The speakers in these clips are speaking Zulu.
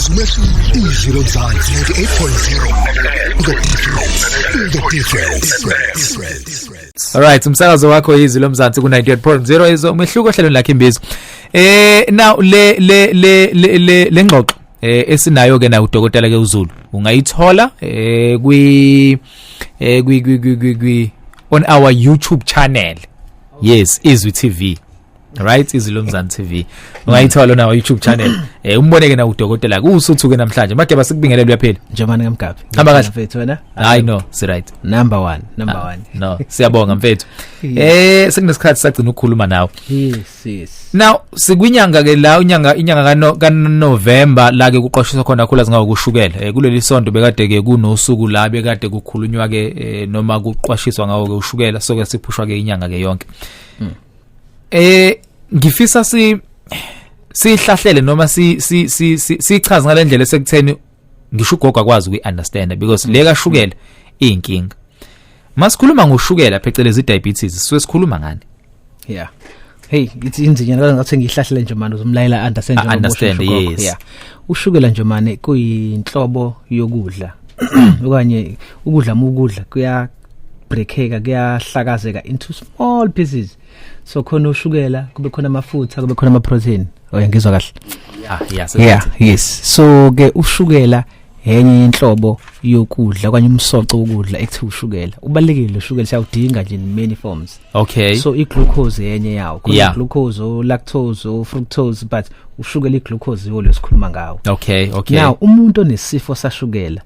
Izwi Izwi Lomzansi 98.0. The difference. The difference. Alright, umsakazo wakho Izwi Lomzansi ku 98.0 izo umehluko ohlelweni lakhe imbizo. Now le ngxoxo esinayo ke na udokotela ke uZulu. Ungayithola kwi eh kwi kwi kwi kwi on our YouTube channel. Yes, Izwi TV. Right, Izwi Lomzansi TV. Ungayithola on our YouTube channel. Umbone ke na udokotela kuSuthu ke namhlanje. Mageba, sikubingelele, uyaphila? Njomani kamgabi. Hamba kahle. Mfethu, wena? Hayi no, si right. Number 1, number 1. No, siyabonga mfethu. Sekunesikhathi sagcina ukukhuluma nawe. Yes. Now sikwinyanga ke la, inyanga ka kaNovember la ke kuqwashiswa khona kakhulu ngawo kushukela. Kuleli sonto bekade ke kunosuku la bekade kukhulunywa ke noma kuqwashiswa ngawo ke ushukela, so ke siphushwa ke inyanga ke yonke. Ngifisa sihlahlele noma si si si sichaze ngalendlela esekutheni ngisho ugogo akwazi ukuyi-understand, because le kashukela iyinkinga. Masikhuluma ngoshukela, phecelezi diabetes, sisuke sikhuluma ngani? Yeah. Hey, ithi inzinyana ngathi ngihlahlele nje manje, uzomlayela understand. Njengoba understand, usho ugogo. Yes. Yeah. Ushukela nje mane kuyinhlobo yokudla okanye ukudla mukudla kuya breakeka, kuyahlakazeka into small pieces. So khona ushukela, kube khona amafutha, kube khona ama protein. Oh, ngizwa kahle? Yeah. Yeah, yes. So ke ushukela enye inhlobo yokudla okanye umsoco wokudla ekuthiwa ushukela. Ubalekile ushukela, siyawudinga nje in many forms. So iglucose yenye yawo. Khona glucose, o lactose, o fructose, but ushukela iglucose yiwo lesikhuluma ngawo. Okay. Now umuntu onesifo sashukela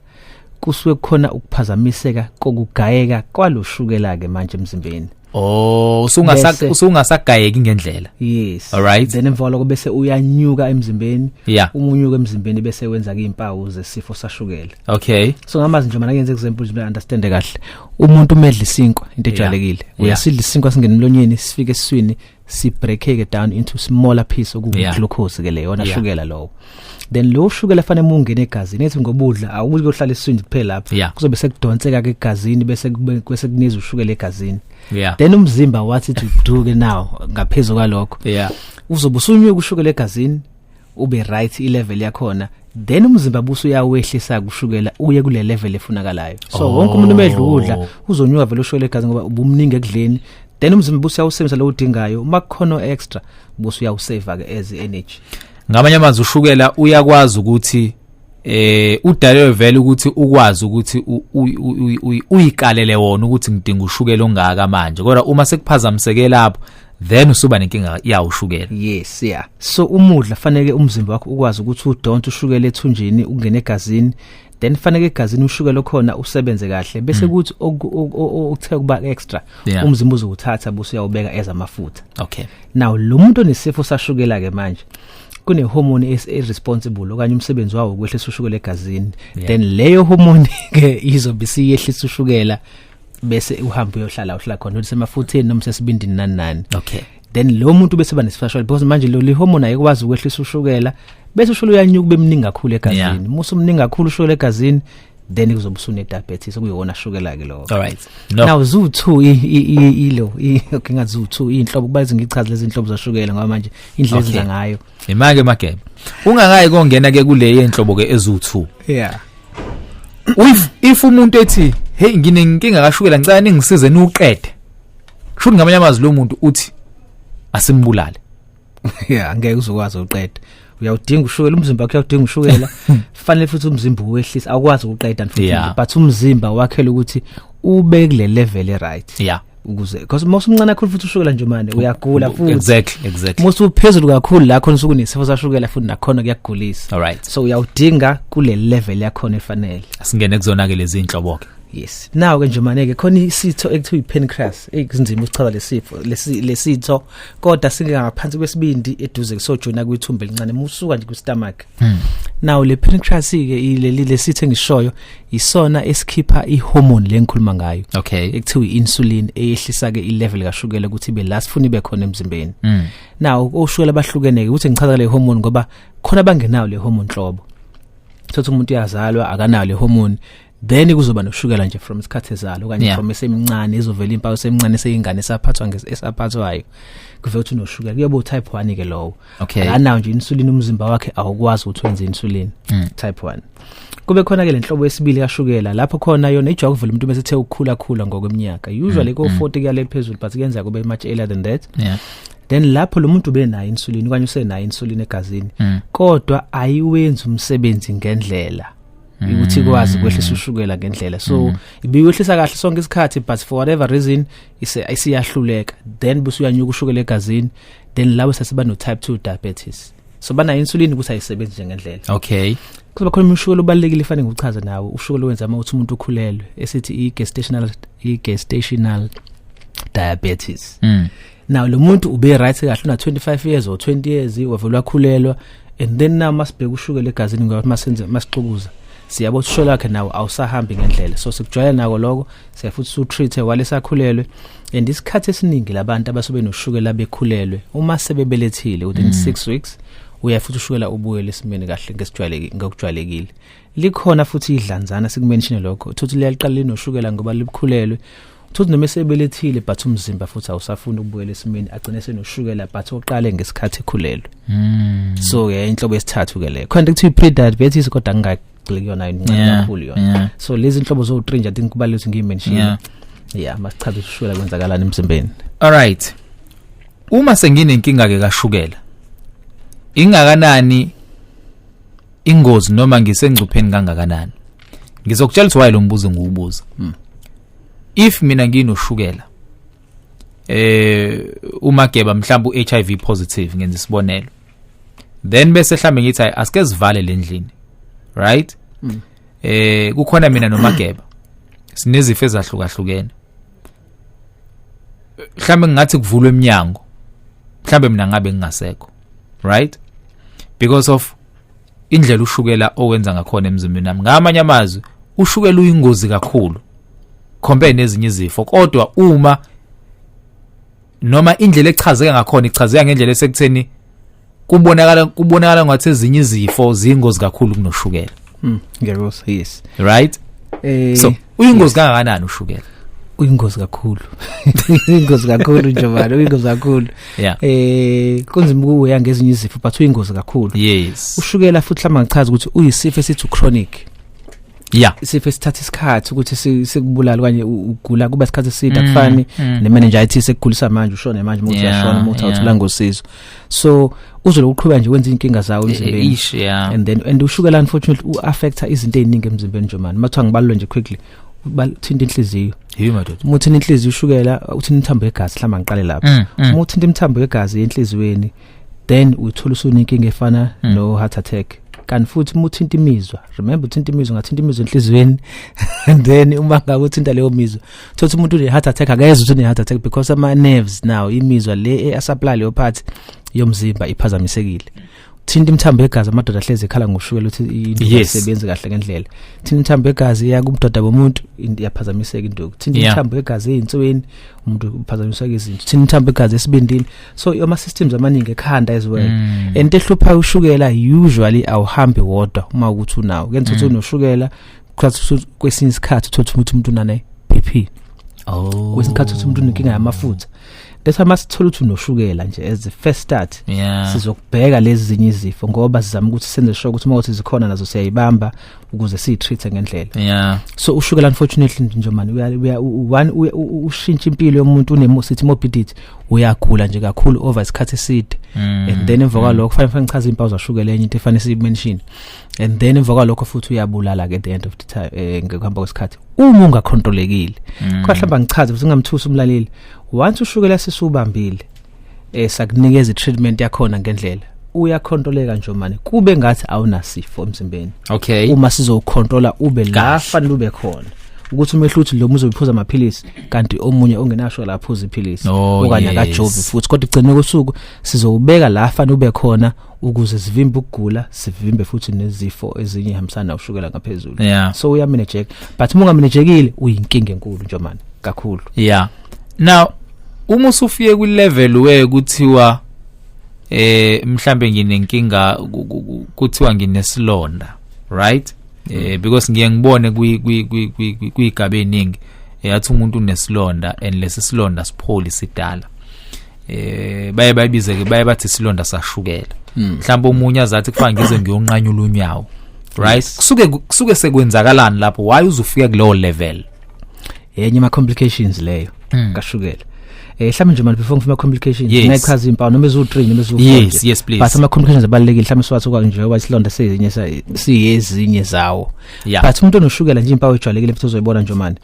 kusuke kukhona ukuphazamiseka kokugayeka kwaloshukela ke manje emzimbeni. Oh, usungasa usungasagayeki ngendlela. Yes. Alright. Then emva kwaloko bese uyanyuka emzimbeni. Uma unyuka emzimbeni bese wenza ke impawu zesifo sashukela. So ngamazi nje mana ngenze example nje understand kahle. Umuntu umedla isinkwa, into ejwayelekile. Uyasidla isinkwa, singena emlonyeni, sifike esiswini, si breakeke down into smaller piece okuwu glucose ke leyo, shukela lowo. Then lo shukela fanele ungene egazini ethi ngobudla awukuthi kuyohlala esiswini kuphela lapho. Kuzobe sekudonseka ke egazini, bese kube bese kuniza ushukela egazini. Then umzimba wathi to do ke now ngaphezulu kwalokho, uzobe usunyuka ushukela egazini, ube right i-level yakhona, then umzimba busu uyawehlisa kushukela uye kule level efunakalayo. So wonke umuntu umedla ukudla uzonyuka vele ushukela egazini ngoba ubumningi ekudleni, then umzimba busu uyawusebenzisa lo udingayo. Uma kukhona extra busu uyawusave ke as energy. Ngamanye amazwi ushukela uyakwazi ukuthi udalelwe vele ukuthi ukwazi ukuthi uyikalele wona ukuthi ngidinga ushukela ongaka manje, kodwa uma sekuphazamiseke lapho then usuba nenkinga ya ushukela. Yes, yeah. So umudla fanele umzimba wakho ukwazi ukuthi udonse ushukela ethunjini ungene egazini, then fanele egazini ushukela okhona usebenze kahle, bese kuthi okuthe kuba extra umzimba uzowuthatha bese uyawubeka ezamafutha. Now lo muntu onesifo sashukela ke manje kune hormone es responsible okanye umsebenzi wawo ukwehlisa ushukela egazini. Then leyo hormone ke izobe siyehlisa ushukela, bese uhamba uyohlala uhlala khona usemafutheni noma sesibindini nani nani. Then lo muntu bese ba nesifo sashukela because manje lo le hormone ayikwazi ukwehlisa ushukela, bese ushukela uyanyuka kube mningi kakhulu egazini. Musu umningi kakhulu ushukela egazini, then kuzobe usune diabetes okuyona shukela ke lo. All right, no. Now zu2 ilo okay, ngathi zu2 inhlobo, kuba ngichaze lezi inhlobo zashukela ngoba manje indlela ezenza ngayo. Imake Mageba, ungakayi kongena ke kule yenhlobo ke ezu2. If umuntu ethi, "Hey, nginenkinga kashukela, ngicela ningisize niuqede," kusho ngamanye amazwi lo muntu uthi asimbulale. Yeah, ngeke uzokwazi uqeda. Uyawudinga ushukela, umzimba wakho uyawudinga ushukela, fanele futhi umzimba uwehlisa, awukwazi ukuqeda futhi, but umzimba wakhela ukuthi ube kule level e right ukuze, because mawusumncane kakhulu futhi ushukela nje manje uyagula futhi. Exactly. Mawusuphezulu kakhulu la khona usukunesifo sashukela futhi nakhona kuyakugulisa. All right. So uyawudinga kule level yakhona efanele. Asingene kuzona ke lezi inhlobo ke. Yes. Now ke nje manje ke khona isitho ekuthiwa ipancreas. Ey, kunzima ukuchaza lesifo lesi lesitho, kodwa singaphansi kwesibindi eduze kusojoina kwithumba elincane musuka nje kwistomach. Now le pancreas ke, ileli lesitho engishoyo, isona esikhipha ihormone lengikhuluma ngayo ekuthiwa i-insulin, eyehlisa ke i-level kashukela ukuthi ibe la sifuna ibe khona emzimbeni. Now oshukela bahlukene ke, ukuthi ngichaza le hormone ngoba khona bangenayo le hormone nhlobo. Thothi umuntu uyazalwa akanayo le hormone. Then kuzoba noshukela nje from isikhathi ezalo okanye from esemncane, izovela impawu semncane, seyingane esaphathwa esaphathwayo, kuvela ukuthi unoshukela, kuyoba u-type 1 ke lowo. Akanawo nje insulin, umzimba wakhe awukwazi ukuthi wenze insulin. Type 1. Kube khona ke lenhlobo yesibili kashukela, lapho khona yona ijwayele ukuvela umuntu bese ethe ukukhula khula ngokweminyaka, usually ko 40 kuyale phezulu, but kuyenzeka kube much earlier than that. Then lapho lo muntu ubenayo insulin okanye usenayo insulin egazini, kodwa ayiwenzi umsebenzi ngendlela ukuthi ikwazi ukwehlisa ushukela ngendlela. So ibiwehlisa kahle sonke isikhathi, but for whatever reason isiyahluleka, then bese uyanyuka ushukela egazini. Then labo sesiba no type 2 diabetes, so bana insulin ukuthi ayisebenzi nje ngendlela. Kuzoba khona ushukela obalekile, fanele ngikuchaze nawo, ushukela owenza uma uthi umuntu ukhulelwe, esithi i-gestational diabetes. Now lo muntu ube right kahle, una 25 years or 20 years, wavela wakhulelwa, and then now masibheka ushukela egazini, ngoba masenze masixukuza siyabo ushukela wakhe nawo awusahambi ngendlela. So sikujwayela nako lokho, siyafuthi su-treat wale sakhulelwe. And isikhathi esiningi labantu abasuke noshukela bekhulelwe, uma sebebelethile within 6 weeks uya futhi ushukela ubuyele esimeni kahle ngesijwayelekile, ngokujwayelekile. Likhona futhi idlanzana, sikumention lokho, uthuthi liyaqala linoshukela ngoba libukhulelwe, uthuthi noma esebelethile, but umzimba futhi awusafuni ukubuyela esimeni, agcine senoshukela but oqale ngesikhathi ekhulelwe. So ke inhlobo yesithathu ke le khona kuthiwa pre-diabetes, kodwa ngingagxili kuyona, incane kakhulu yona. So lezi inhlobo zo3 nje, I think kubalulekile ukuthi ngiyimention. Yeah, masichaze ushukela kwenzakalani emzimbeni. Alright, uma senginenkinga ke kashukela, ingakanani ingozi noma ngisengcupheni kangakanani? Ngizokutshela ukuthi why lo mbuzo ngiwubuza. If mina nginoshukela, uMageba mhlawumbe uHIV positive, ngenza isibonelo, then bese mhlambe ngithi, "Hayi, asike sivale lendlini," right? Kukhona mina noMageba, sinezifo ezahlukahlukene. Mhlambe ngingathi kuvulwe eminyango, mhlambe mina ngabe ngingasekho, right? Because of indlela ushukela owenza ngakhona emzimbeni nami. Ngamanye amazwi, ushukela uyingozi kakhulu compare nezinye izifo, kodwa uma noma indlela echazeka ngakhona ichazeka ngendlela esekutheni kubonakala ngathi ezinye izifo ziyingozi kakhulu kunoshukela. Ngiyakuzwa, yes. Right? So uyingozi kangakanani ushukela? Uyingozi kakhulu, uyingozi kakhulu nje manje, uyingozi kakhulu. Kunzima ukuya ngezinye izifo, but uyingozi kakhulu ushukela. Futhi mhlawumbe ngichaza ukuthi uyisifo esithi chronic, isifo esithatha isikhathi ukuthi sikubulala okanye ugula kuba isikhathi eside. Akufani ne-meningitis ekugulisa manje ushone manje, uma uthi uyashona uma uthi awuthola ngosizo. So uzolokuqhubeka nje wenza inkinga zawo emzimbeni. Ish, yeah. And then and ushukela unfortunately u-affecta izinto eziningi emzimbeni nje manje. Mathiwa ngibalule nje quickly, uthinta inhliziyo. Hey madoda. Uma uthinta inhliziyo ushukela, uthinta imithambo yegazi, mhlawumbe ngiqale lapho. Uma uthinta imithambo yegazi enhliziyweni, then uthola usunenkinga efana no heart attack. Kanti futhi uma uthinta imizwa, remember, uthinta imizwa, ngathinta imizwa enhliziyweni, and then uma ngabe uthinta leyo mizwa, thothi umuntu une heart attack akayezwa ukuthi une heart attack, because ama nerves now, imizwa le esupply leyo part yomzimba iphazamisekile. Thinta imithambo yegazi, amadoda ahlezi ekhala ngoshukela ukuthi into ayisebenzi kahle ngendlela. Thinta imithambo yegazi iya kubudoda bomuntu, iyaphazamiseka induku. Thinta imithambo yegazi ezinsweni, umuntu uphazamiseka izinto. Thinta imithambo yegazi esibindini. So ama systems amaningi, ekhanda as well. And ehlupha ushukela usually awuhambi wodwa. Uma ukuthi unawo, kuyenza ukuthi unoshukela, kwesinye isikhathi uthola ukuthi umuntu unane BP. Kwesinye isikhathi uthi umuntu unenkinga yamafutha. That's why masithola ukuthi unoshukela nje as the first start, sizokubheka lezi zinye izifo, ngoba sizama ukuthi senze sure ukuthi uma ukuthi zikhona nazo siyayibamba ukuze siyitreat ngendlela. So ushukela unfortunately nje manje uya one ushintsha impilo yomuntu, unemo sithi morbidity, uyagula nje kakhulu over isikhathi eside. And then emva kwalokho fanele ngichaze impawu zashukela, enye into efanele siyimention. And then emva kwalokho futhi uyabulala ke at the end of the time, ngekuhamba kwesikhathi, uma ungacontrolekile. Kodwa mhlawumbe ngichaze futhi ngingamthusa umlaleli, once ushukela sisubambile, sakunikeza i-treatment yakhona ngendlela, uyacontroleka nje manje, kube ngathi awunasifo emzimbeni. Uma sizocontrola ube la fanele ube khona, ukuthi umehlo uthi lo muze uphuza amaphilisi kanti omunye ongenasho la aphuza iphilisi okanye akajovi futhi, kodwa igcine kosuku sizowubeka la fanele ube khona ukuze sivimbe ukugula, sivimbe futhi nezifo ezinye ihambisana ushukela ngaphezulu. So uyamanageka, but uma ungamanagekile uyinkinga enkulu nje manje kakhulu. Yeah, now uma usufike kwi level where kuthiwa mhlambe nginenkinga, kuthiwa nginesilonda, right? Because ngiye ngibone kwi kwi kwi kwigaba eningi, yathi umuntu unesilonda and lesi silonda sipholi sidala, baye bayibize ke, baye bathi isilonda sashukela. Mhlawumbe omunye azathi kufanele ngize ngiyonqanyula unyawo, right? Kusuke sekwenzakalani lapho? Why uzufika kulowo level? Yenye ama complications leyo kashukela. Mhlawumbe nje manje before ngifika complications, ngichaza impawu noma ezu3 noma ezu4. Yes, yes, please. But ama complications abalekile, mhlawumbe siwathi kwa nje ngoba isilonda sezinye siyezinye zawo. But umuntu onoshukela nje, impawu ejwayelekile futhi uzoyibona nje manje,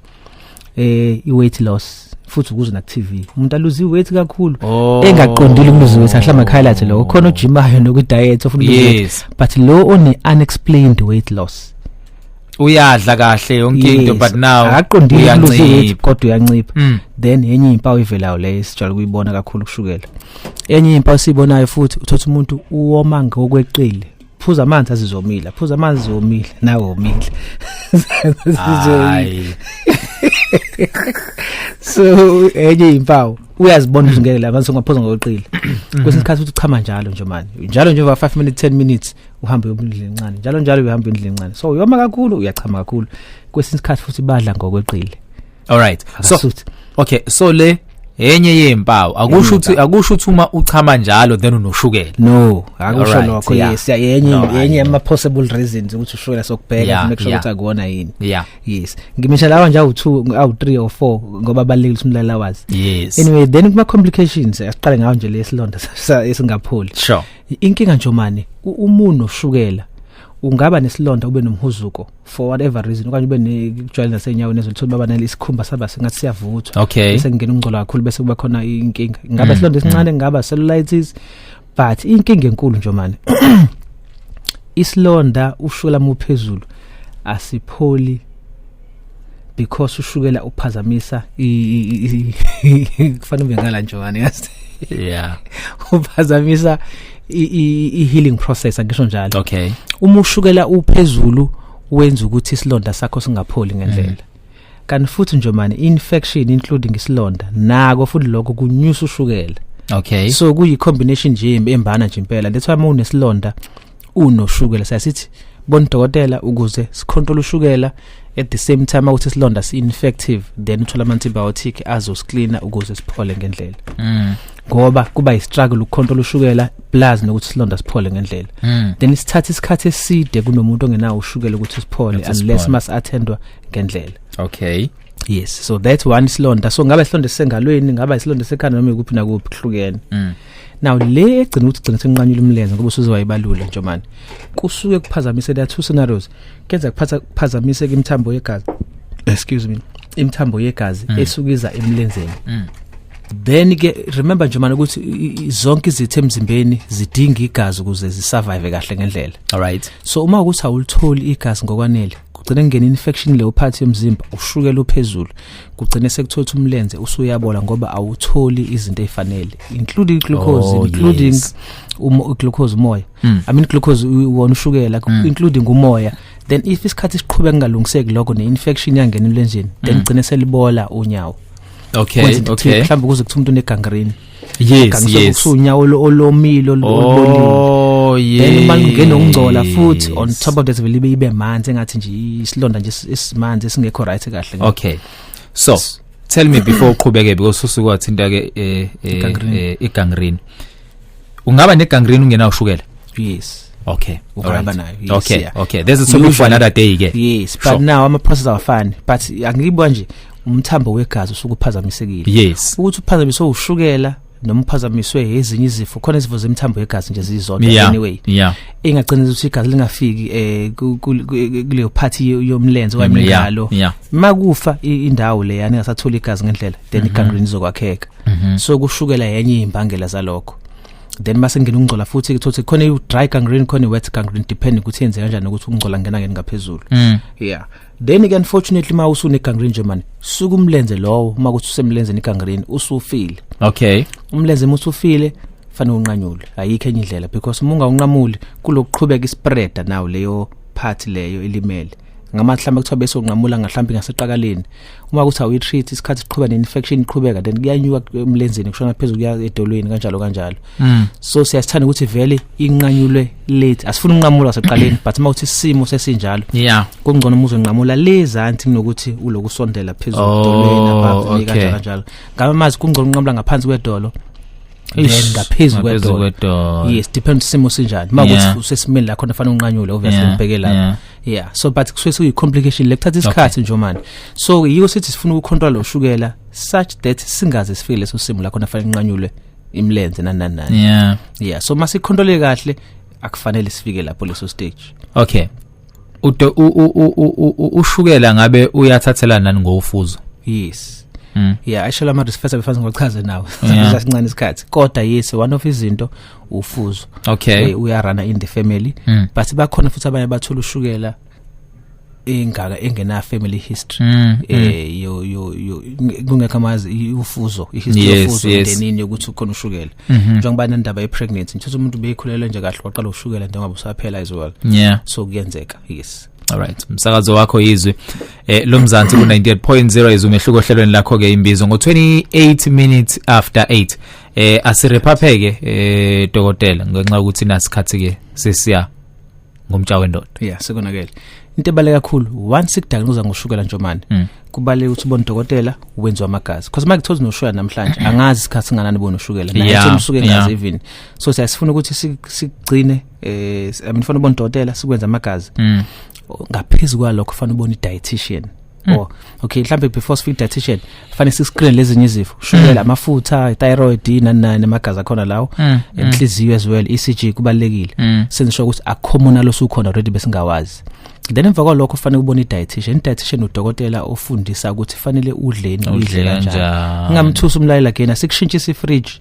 i weight loss futhi, ukuze na TV umuntu aluze weight kakhulu engaqondile ukuluza weight. Mhlawumbe highlight lokho khona ojimayo noku diet ofuna ukuluza weight, but lo one unexplained weight loss. Uyadla kahle yonke into, but now akaqondile ukuluza weight, uyancipha. Kodwa uyancipha. Then enye impawu ivelayo leyo sijwayele ukuyibona kakhulu kushukela. Enye impawu siyibonayo futhi, uthatha umuntu uwoma ngokweqile, phuza amanzi azizomila, phuza amanzi zomile, nawe omile. Hayi. So enye impawu uyazibona ukuthi ngeke la manje ungaphuza ngokweqile. Kwesinye isikhathi uthi uchama njalo nje manje, njalo nje over 5 minutes, 10 minutes uhambe uyomndlela encane, njalo njalo uyahamba indlela encane. So uyoma kakhulu, uyachama kakhulu. Kwesinye isikhathi futhi badla ngokweqile. All right, so Akasuthi. Okay, so le enye yempawu, akusho ukuthi uma uchama njalo then unoshukela? No, akusho lokho. Yes, yenye No, yenye ama possible reasons ukuthi ushukela sokubheka to make sure ukuthi akuwona yini. Yes, ngimisha lawa nje awu2, awu3 or 4 ngoba abalekile ukuthi umlaleli awazi. Anyway, then kuma complications asiqale ngawo nje lesilonda esingapholi. Inkinga nje manje, umuntu oshukela ungaba nesilonda, ube nomhuzuko for whatever reason, okanye ube nekujwayele nasenyaweni ezolithola baba nalesikhumba saba sengathi siyavuthwa, bese kungena ungcola kakhulu, bese kuba khona inkinga. Ingaba isilonda esincane, ingaba cellulitis, but inkinga enkulu nje manje, isilonda ushukela muphezulu asipholi because ushukela uphazamisa kufanele ube ngala nje manje, yazi, uphazamisa i healing process, angisho njalo. Uma ushukela uphezulu wenza ukuthi isilonda sakho singapholi ngendlela. Kanti futhi nje manje infection, including isilonda, nako futhi lokho kunyusa ushukela. So kuyi combination nje embana nje impela. That's why uma unesilonda unoshukela siyasithi bona udokotela ukuze sicontrol ushukela, at the same time ukuthi isilonda si infective, then uthola ama antibiotic azosicleana ukuze siphole ngendlela, ngoba kuba i struggle ukucontrol ushukela plus nokuthi isilonda siphole ngendlela. Then isithatha isikhathi eside kunomuntu ongenawo ushukela ukuthi siphole, Ukuthi unless siphole. Must attendwa ngendlela. Yes, so that's one isilonda. So ngaba isilonda sengalweni, ngaba isilonda sekhanda, noma ikuphi nakuphi, kuhlukene. Now le egcina ukuthi gcina senqanyula umlenze, ngoba usuzowayibalula nje manje, kusuke kuphazamise. There are two scenarios kenza kuphatha kuphazamise imithambo yegazi, excuse me, imithambo yegazi esukiza emlenzeni. Then ke remember nje manje ukuthi zonke izitho emzimbeni zidinga igazi ukuze zisurvive kahle ngendlela. All right. So uma ukuthi awulitholi igazi ngokwanele, kugcine kungena infection leyo part yomzimba, ushukela uphezulu, kugcine sekuthola umlenze usuyabola ngoba awutholi izinto ezifanele, including glucose, including glucose, umoya. I mean glucose wona ushukela, including umoya. Then if isikhathi siqhubeka kungalungiseki lokho, ne-infection yangena emlenzeni, then gcine selibola unyawo. Kwenza into mhlawumbe kuze kuthi umuntu une-gangrene. Kusunyawo olomile, olubolile. Then uma kungena ukungcola futhi on top of that, vele ibe manzi, engathi nje isilonda nje esimanzi esingekho right kahle. Okay, so tell me before uqhubeke, because usuke wathinta ke Igangrene. Igangrene, ungaba negangrene ungenawo ushukela? Yes. Ungaba nayo, yes, yeah. Okay, there's a topic for Usually- another day ke. Yes, but now ama process awafani, but angiyibuka nje umthambo wegazi usuke uphazamisekile, ukuthi uphazamiswe ushukela noma uphazamiswe ezinye izifo. Khona izifo zemithambo yegazi nje zizodwa, anyway, engagcina ukuthi igazi lingafiki kuleyo part yomlenze okanye ingalo. Makufa indawo le yani ingasathola igazi ngendlela, then igangrene izokwakheka. So kushukela yenye imbangela zalokho. Then mase ngena ukungcola futhi, kuthothi khona i-dry gangrene, khona i-wet gangrene, depending ukuthi yenze kanjani ukuthi ukungcola ngena ngeni ngaphezulu. Yeah, then ke unfortunately uma usune gangrene nje manje, suka umlenze lowo, uma kuthi usemlenzeni igangrene, usufile. Umlenze uma usufile fanele unqanyule, ayikho enye indlela, because uma ungawunqamuli kulokuqhubeka ispread. Now leyo part leyo ilimele. Ngama mhlawumbe kuthiwa bese unqamula mhlawumbe ngaseqakaleni, uma kuthi awuyi-treat, isikhathi siqhubeka ne-infection iqhubeka, then kuyanyuka emlenzeni, kushona phezulu, kuya edolweni, kanjalo kanjalo. So siyasithanda ukuthi vele inqanyulwe late. Asifuni unqamula seqaleni, but uma uthi isimo sesinjalo, kungcono uma uzonqamula lezansi kunokuthi ulokusondela phezulu edolweni, above, kanjalo kanjalo. Ngamazwi, kungcono unqamula ngaphansi kwedolo then ngaphezulu Ngaphezulu kwedolo. Kwedolo. Yes, depends isimo sinjani. Uma ukuthi usesimeni la khona fanele unqanyule, obviously ubheke lapho. Yeah, so but kusuke sekuyi complication lekuthatha isikhathi nje manje. So yiko sithi sifuna ukucontrol lo shukela such that singaze sifike leso simo la khona fanele inqanyulwe imlenze, nani nani nani. Yeah, so masicontrole kahle, akufanele sifike lapho leso stage. Okay, udo ushukela ngabe uyathathelana nani ngofuzo? Yes. Yeah, actually ama risk factor befanele ngiwachaze nawe. Sincane isikhathi, kodwa yes, one of izinto ufuzo. Uyaruna in the family, but bakhona futhi abanye bathola ushukela engaka engena family history, yo kungekho amazi ufuzo, ihistory yofuzo emndenini yokuthi ukhona ushukela, njengoba nendaba ye pregnancy nje, umuntu beyikhulelwe nje kahle, waqala ushukela njengoba usaphela as well. So kuyenzeka, yes. Alright, umsakazo wakho Izwi loMzansi ku 98.0, izwi umehluko, ohlelweni lakho ke Imbizo, ngo 28 minutes after 8. Asirephapheke, dokotela, ngenxa yokuthi nasikhathi ke sesiya ngomtsha wendoda. Yeah, sekonakele. Into ebaleka kakhulu, once sikudiagnose ngoshukela njomani, kubaleka ukuthi ubone udokotela, wenziwa amagazi, because manje kuthiwa unoshukela namhlanje, angazi isikhathi singanani bona ushukela naye, usuke engazi even. So siyasifuna ukuthi sigcine, I mean, fanele ubone udokotela, sikwenza amagazi. Ngaphezulu kwalokho, fanele ubone i-dietitian. Oh okay, mhlambe before sifike dietitian, fanele siscreen lezinye izifo, ushukela, amafutha, thyroid, nani nani, amagazi akhona lawo, inhliziyo as well, ECG kubalekile, senze sure ukuthi akukho monalo osukhona already besingawazi. Then emva kwalokho fanele ubone i-dietitian. I-dietitian udokotela ofundisa ukuthi fanele udleni, Udle uyidle kanjani. Kanjani. Ngingamthusa umlaleli again, asikushintshisa ifridge.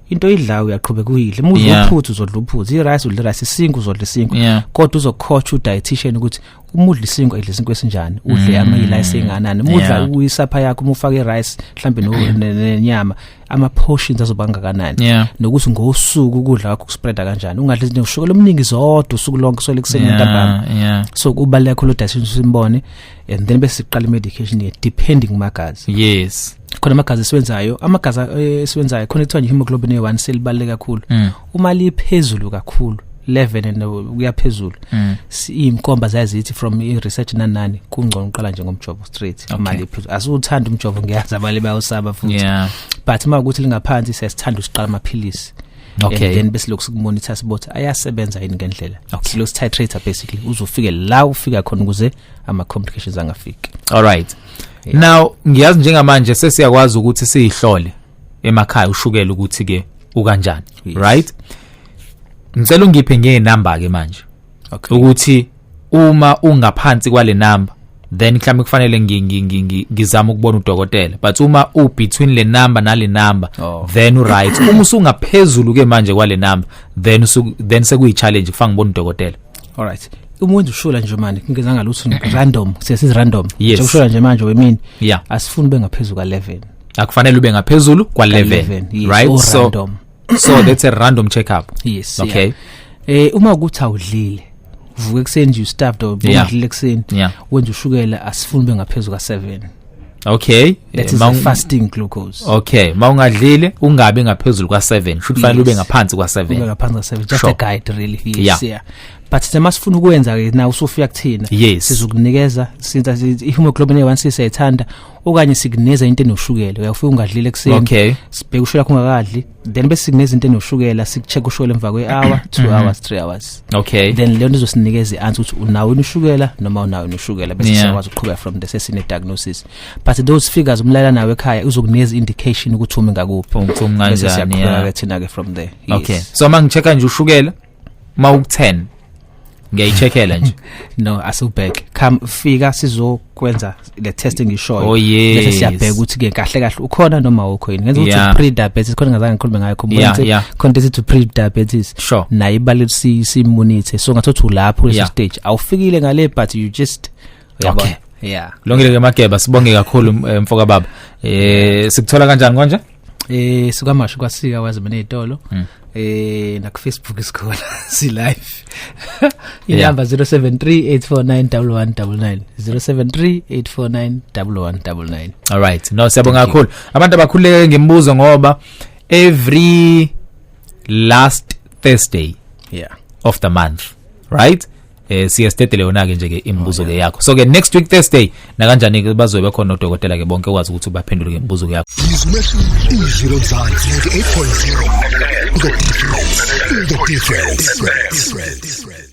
Into oyidlayo uyaqhubeka uyidle. Uma udla uphuthu, uzodla uphuthu, i-rice udla i-rice, isinkwa uzodla isinkwa, kodwa uzocoach u-dietitian ukuthi uma udla isinkwa, idla isinkwa esinjani, udle ama-rice enganani, uma udla uyisapha yakho, uma ufaka i-rice mhlambe nenyama, ama-portions azoba kangakanani, nokuthi ngosuku ukudla kwakho kuspreada kanjani, ungadli izinto ushukela omningi zodwa usuku lonke, sole kuseni, ntambama. So kubaluleka kakhulu dietitian, simbone, and then bese siqala i-medication ye depending kumagazi. Khona amagazi esiwenzayo, amagazi esiwenzayo khona kuthiwa nje hemoglobin A1C libaluleke kakhulu. Uma liphezulu kakhulu, 11 and kuya phezulu, iy'nkomba zazithi from i-research nani nani, kungcono uqala nje ngomjovo straight. Uma liphezulu, asiwuthanda umjovo, ngiyazi abanye bayawusaba futhi, but uma ukuthi lingaphansi, siyasithanda usiqala amaphilisi and then bese lokhu sikumonitor, sibothi ayasebenza yini ngendlela. Silokhu sititrate basically uzofike la ufika khona ukuze ama complications angafiki. Alright, now ngiyazi njengamanje sesiyakwazi ukuthi siyihlole emakhaya ushukela ukuthi ke ukanjani. Yes. Right, ngicela ungiphe ngenamba ke manje ukuthi uma ungaphansi kwale number, then mhlawumbe kufanele ngizame ukubona udokotela, but uma u between le number nale number, then u right. Uma usungaphezulu ke manje kwale number, then sekuyi challenge, kufanele ngibone udokotela. Alright, uma wenza ushukela nje manje, ngingezanga lutho, random, siyasiz random. Yes. Nje ushukela nje manje wemini, asifuni ube ngaphezulu ka11. Akufanele ube ngaphezulu kwa-11? Yes, Right, or so random. So that's a random check up. Yes. Okay. Yeah. Uma ukuthi awudlile, uvuka ekuseni nje, ustarved or ungadlile ekuseni, wenza ushukela, asifuni ube ngaphezulu ka7. That is the fasting glucose. Okay, mawungadlile ungabi ngaphezulu kwa7, should fanele ube ngaphansi kwa7. Ube ngaphansi ka7, just a guide really, yes. Yeah, but thina masifuna ukwenza ke na usufika kuthina, sizokunikeza since i-hemoglobin A1C siyayithanda, okanye sikunikeza into enoshukela. Uyafika ungadlile ekuseni, sibheke ushukela wakho ungakadli, then bese sikunikeza into enoshukela, sikucheck ushukela emva kwe-hour, 2 hours, 3 hours. Then leyo nto izosinikeza i-answer ukuthi unawo yini ushukela noma unawo yini ushukela, bese siyakwazi ukuqhubeka from there, sesine diagnosis. But those figures umlalela nawe ekhaya uzokunikeza indication ukuthi umi ngakuphi, Umi bese kanjani, siyaqhubeka ke thina ke from there, yes. Okay, so mangichecka nje ushukela ma u10, ngiyayicheckela nje? No, asubheke, come, fika sizokwenza le test engishoyo. Bese siyabheka ukuthi ke kahle kahle ukhona noma awukho yini. Ngenza ukuthi pre diabetes khona, ngazange ngikhulume ngayo, khumbula ukuthi khona esithi pre diabetes, nayo ibalulekile simonithe. So ngathothi ulapho kuleso stage, awufikile ngale, but you just uyabona. Yeah. Kulungile ke Mageba, sibonge kakhulu, mfoka baba. Sikuthola kanjani konje? SikwaMashu, kwasika wazi mina ezitolo. Na ku Facebook sikhona, si live. Inamba 0738491199, 0738491199. All right, no, siyabonga kakhulu. Abantu abakhululeke ngemibuzo ngoba every last Thursday of the month, right, siye sidedele yona ke nje ke imibuzo ke yakho. So ke next week Thursday nakanjani ke bazobe bekhona odokotela ke bonke kwazi ukuthi baphendule ke imibuzo yakho. Izwi lomzansi 98.0. The difference. The difference.